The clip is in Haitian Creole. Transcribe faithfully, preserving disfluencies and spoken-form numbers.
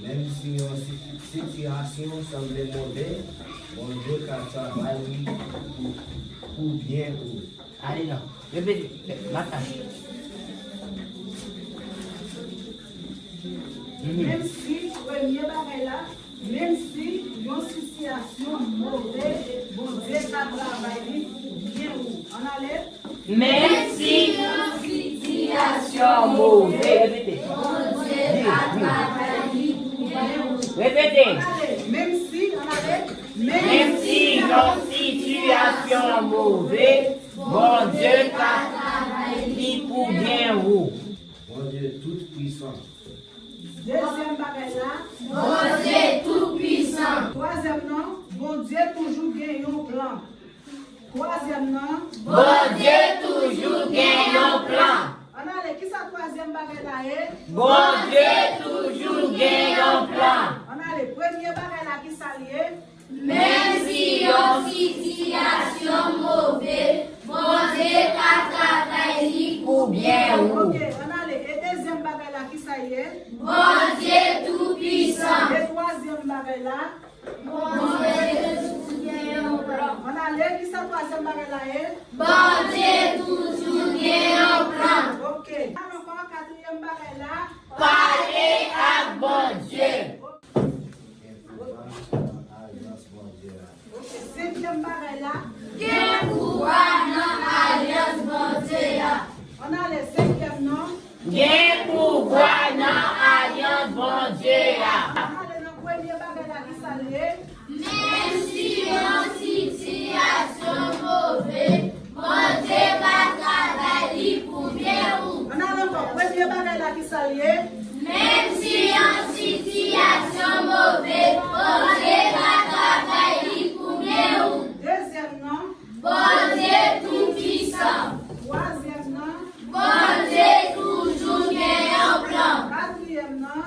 Menm si yon si- sitiyasyon sanble move, Bondye ka travay li pou, pou byen ou. Ale non. Repete. Mataj. Menm si premye bagay la, menm si yon sitiyasyon move, Bondye ka travay li pou byen ou. Ann ale. Menm si yon sitiyasyon move, repete. Bondye ka travay li pou byen ou. Repete. Ann ale. Menm si, ann ale. Menm si yon sitiyasyon move, Bondye ka travay li pou byen ou. Bondye tout pwisan. Dezyèm bagay la. Bondye tout pwisan. Twazyèm nan, Bondye toujou gen yon plan. Twazyèm nan. Bondye toujou gen yon plan. Ann ale, kisa twazyèm bagay la ye? Bondye toujou gen yon plan. Ann ale, premye bagay la, kisa l ye? Menm si yon sitiyasyon move, Bondye ka travay li pou byen ou. Ok, ann ale. E dezyèm bagay la, kisa l ye? Bondye tou pwisan. E twazyèm bagay la? Bondye toujou gen yon plan. Ann ale, kisa twazyèm bagay la ye? Bondye toujou gen yon plan. Ok. Al ankò, katriyèm bagay la. Pale ak Bondye. Gen pouvwa nan alyans Bondye a. Ok, senkyèm bagay la. Gen pouvwa nan alyans Bondye a. Ann ale, senkyèm nan. Gen pouvwa nan alyans Bondye a. Ann ale nan premye bagay la, kisa l ye? Menm si yon sitiyasyon move, Bondye ka travay li pou byen ou. Ann ale ankò. Premye bagay la, kisa l ye? Menm si yon sitiyasyon move, Bondye ka travay li pou byen ou. Dezyèm nan. Bondye tou pwisan. Twazyèm nan. Bondye toujou gen yon plan. Katriyèm nan.